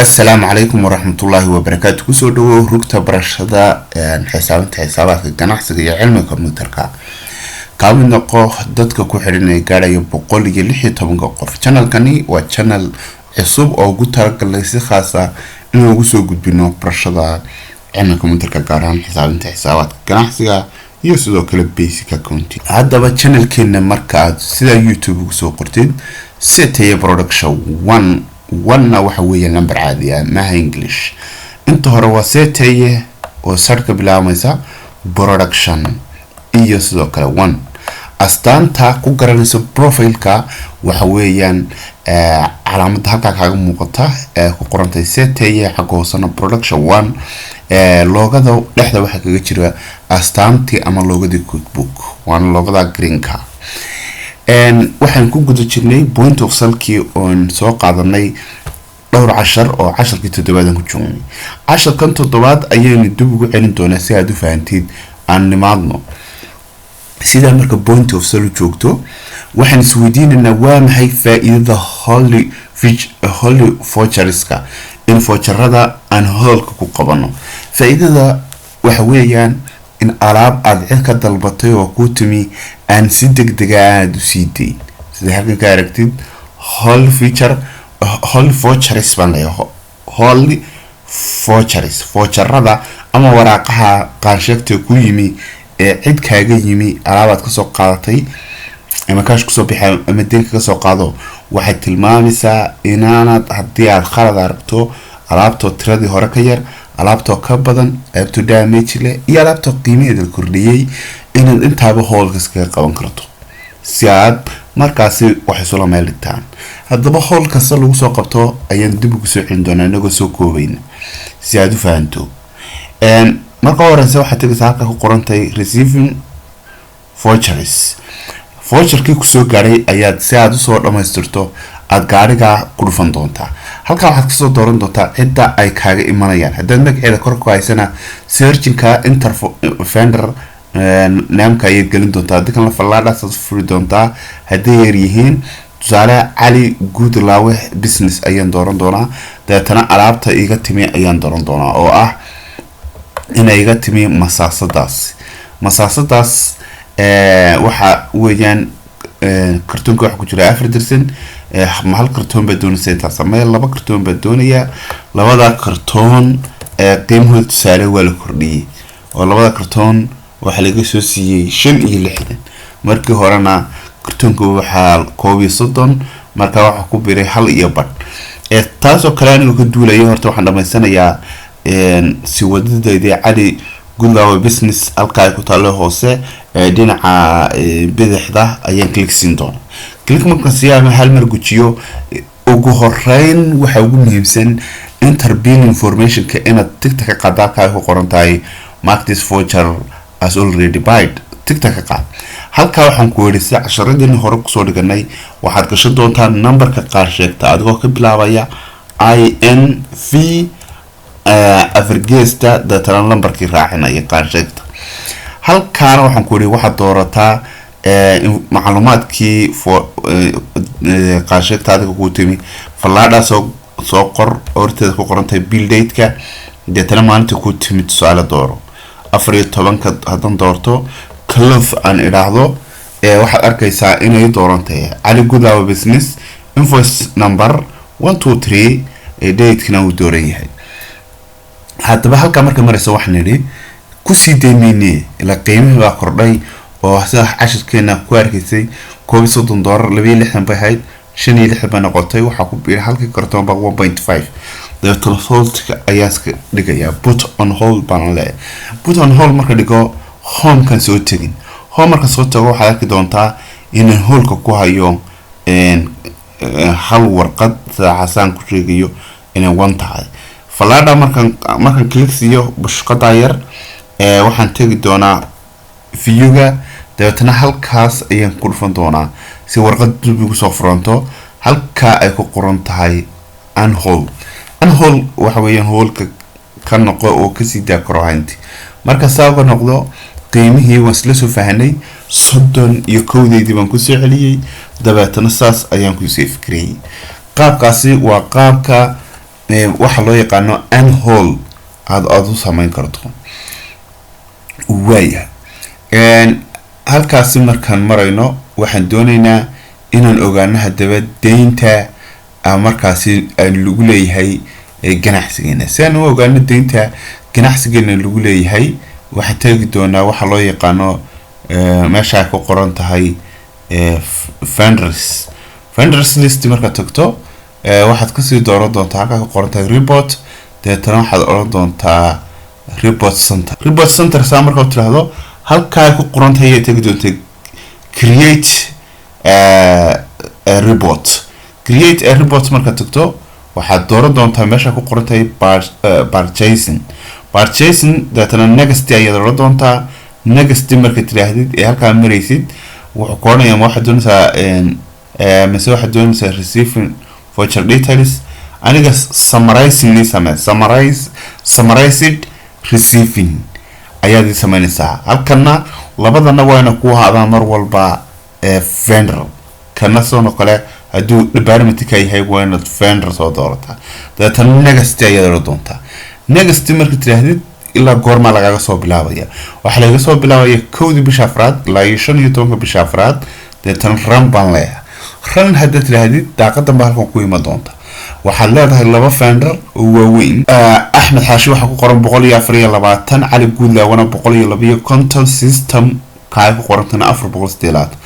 Asalaamu calaykum waraxmatullaahi wabarakaatu. Kusoo dhawow rugta barashada xisaabinta, xisaabaadka ganacsiga iyo cilmiga kombiyuutarka. Kaa mid noqo dadka ku xidhan ee gaadhaya 116-ka qof. Channelkani waa channel cusub oo ugu talagalay si khaas ah in ugu soo gudbino barashada cilmiga kombiyuutarka, gaar ahaan xisaabinta, xisaabaadka ganacsiga iyo sidoo kale basic accounting. Haddaba channelkeena marka aad sida YouTube ugu soo qortid Setaya Production One, one-na waxa weeye number caadi ah, maaha English. Inta hore waa Setaye oo sar ka bilaabmaysa, Production iyo sidoo kale One. Astaanta ku garanaysa profileka waxa weeyaan calaamadda halkaa kaaga muuqata ee ku qorantay Setaye, xagga hoosena Production One. Logo-da dhexda waxaa kaga jira astaantii ama logo-dii QuickBook, waana logo-da greenka. Waxaan ku guda jirnay point of sale-kii oon soo qaadanay dhowr cashar oo casharkii toddobaad ku joognay. Casharkan toddobaad ayaynu dib ugu celin doonaa si aad u fahantid. Aan nimaadno sidaa marka point of sale u joogto, waxaan isweydiinaynaa: waa maxay faa-iidada hold voucherska, in voucherada aan hold-ka ku qabano? Faa-iidada waxa weeyaan in alaab aada cid ka dalbatay oo kuu timi aan si deg dega aada u sii dayn. Sida halkan ka aragtid, hold feature, hold vouchers baan leeyahay. Hold vouchers, voucherada ama waraaqaha qaansheegta ku yimi ee cid kaaga yimi, alaabaad kasoo qaadatay ama kaash kusoo bixa ama deynka kasoo qaado, waxay tilmaamaysaa inaanad haddii aad khalad aragto, alaabtoo tiradii hore ka yar, alaabtoo ka badan, alaabtoo damage leh iyo alaabtoo qiimaheeda la kordhiyey, inaad intaaba hold-ka iskaga qaban karto si aad markaasi wax isula meel dhigtaan. Haddaba hold kasta lagu soo qabto ayaan dib ugu soo celin doonaa inagoo soo koobayna si aad u fahanto. Marka horeyse waxaad tegaysaa halka ku qorantay receiving vouchers. Voucherkii kusoo gaaray ayaad, si aad usoo dhamaystirto, aada gaarigaa ku dhufan doontaa. Halkaa waxaad kasoo dooran doontaa cidda ay kaaga imanayaan. Haddaad magaceeda kor ku haysana, searchinka enter vendor name-ka ayaad gelin doontaa. Haddii kalena fallaadhaasaad furi doontaa hadday yar yihiin. Tusaale, Cali Guudlaawe Business ayaan dooran doonaa. Dabeetana alaabta iga timi ayaan dooran doonaa, oo ah inay iga timi masaasadaas. Masaasadaas waxa weeyaan kartoonka waxa ku jira afar dirsan. Ma hal kartoon baa doonaysa intaas ama laba kartoon baa doonayaa? Labada kartoon qiimahooda tusaale waa la kordhiyey, oo labada kartoon waxaa laga soo siiyey 65. Markii horena kartoonka waxaa 31. Marka waxaa ku biray hal iyo badh. Taasoo kale anigoo ka duulaya, horta waxaan dhamaysanayaa si wadadayda Cali Goodlawe Business. Halka ay ku taalo hoose dhinaca bidixda ayaan click siin doona. Click markaan siiya ama hal mar gujiyo, ugu horeyn waxa ugu muhiimsan enter billing informationka inaad tick-ta ka qaada halka ay ku qoran tahay "Mark this voucher as already paid". Tick-ta ka qaad. Halkaa waxaan ku yidhi, sida casharadii hore kusoo dhiganay, waxaad gashan doontaa numberka qaar sheegta adigoo ka bilaabaya INV afargeesta, deetana lambarkii raacinaya qaar sheegta. Halkaana waxaan ku yidhi waxaad doorataa macluumaadkii qaarsheegta adiga kuu timi. Fallaadhaa soo qor, horteeda ku qorantahay bill date-ka, deetana maalinta kuu timi. Tusaale dooro 14-ka. Haddaan doorto, close aan idhaahdo, waxaad arkaysaa inay dooran tahay Cali Gudawa Business, invoice number 123, datekana uu dooran yahay. Haddaba halkaa marka maraysa, waxaan nidhi kusii deymayne ilaa qiimihii baa kordhay, oo sida cashirkeena ku arkaysay $31, 62 bay ahayd, 65 bay noqotay. Waxaa ku biiray halkii kartoon ba 1.5. Dabeetana holdka ayaa iska dhigayaa, put on hold baan leeyahay. Put on hold marka dhigo, homekan soo tegin. Home marka soo tago, waxaad arki doontaa inaan hold-ka ku hayo hal warqad, sida xasaan ku sheegayo inay one tahay. Fallaadha markaan click siiyo bushqada yar, waxaan tegi doonaa view-ga. Dabeetana halkaas ayaan ku dhufan doonaa si warqad dib igu soo furanto, halkaa ay ku qoran tahay unhold. Unhold waxa weeyaan hold-ka ka noqo oo kasii daa korohaynti. Marka saa uga noqdo, qiimihii waan isla soo fahanay, 31-deydii baan kusoo celiyey. Dabeetana saas ayaan kusoo fikriyey. Qaabkaasi waa qaabka. Waxa loo yaqaano unhold aada u sameyn karto. Waaya, halkaasi markaan marayno, waxaan dooneynaa inaan ogaano haddaba deynta markaasi lagu leeyahay ganacsigeena. Si aan u ogaano deynta ganacsigeena lagu leeyahay, waxaan tegi doonaa waxa loo yaqaano meesha ay ku qoran tahay vendors. Vendors list markaad tagto, waxaad kasii dooran doontaa halkaa ku qoran tahay report. Deetana waxaad odhan doontaa report center. Report center saa markaa tiraahdo, halkaa ay ku qoran tahay ayaad tegi doontaa create a report. Create a report markaad tagto, waxaad dooran doontaa meesha ku qoran tahay purchasing. Purchasing, deetana next ayaad odhan doontaa. Next markaad tiraahdid ee halkaa maraysid, wuxuu ku odhanayaa: ma waxaad doonaysaa mise waxaad doonaysaa receiving voucher details? Aniga summarizing ii samee. Summarized receiving ayaad ii sameynaysaa. Halkana labadana waana ku ahaadaan mar walba vendor. Kana sidoo kale, hadduu department ka yahay, waa inaad vendor soo doorataa. Dabeetana next ayaad odhan doontaa. Next marka tiraahdid, ilaa goormaa lagaga soo bilaabaya? Waxaa lagaga soo bilaabaya 1-dii bisha afraad ilaa iyo 15-ka bisha afraad. Deetana run baan leeyahay. Run haddaad tiraahdid, daaqadan baa halkan ku iman doonta. Waxaad leedahay laba vendor oo waaweyn. Axmed Xaashi waxaa ku qoran 124, Cali Guudlaawana 152, system kaay ku qorantana 428.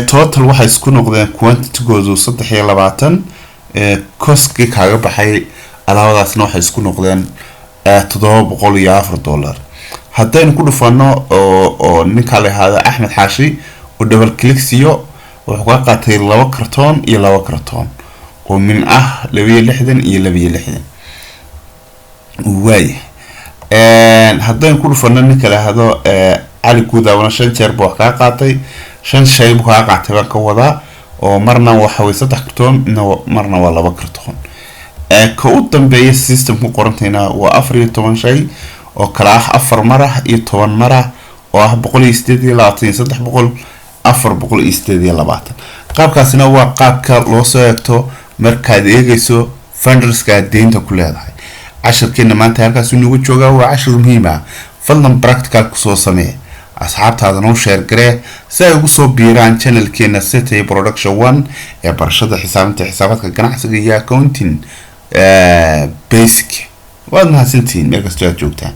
Total waxay isku noqdeen quantitygoodu 23. Costkii kaaga baxay alaabadaasna waxay isku noqdeen $704. Haddaynu ku dhufano oo ninkaa la yihahdo Axmed Xaashi oo double click siiyo, wuxuu ka qaatay laba kartoon iyo laba kartoon oo min ah 62 iyo 62. Waaya, haddaynu ku dhufano ninka la yihahdo Cali Guudaabana, shan jeer buu wax kaa qaatay, shan shay buu kaa qaatay baan ka wadaa, oo marna waxa weye saddex kartoon, marna waa laba kartoon. Ka u dambeeya system ku qorantayna waa 14 shay oo kala ah afar mar ah iyo 10 mar ah, oo ah 128 iyo 300, 428. Qaabkaasina waa qaabka loo soo eegto markaad eegayso vendorska aad deynta ku leedahay. Cashirkeena maanta halkaasuu nagu joogaa. Waa cashir muhiim ah. Fadlan practical kusoo samee, asxaabtaadana u share garee si ay ugu soo biiraan channelkeena City Production One ee barashada xisaabinta, xisaabaadka ganacsiga iyo accounting basic. Waad mahadsantihiin meel kastoo aad joogtaan.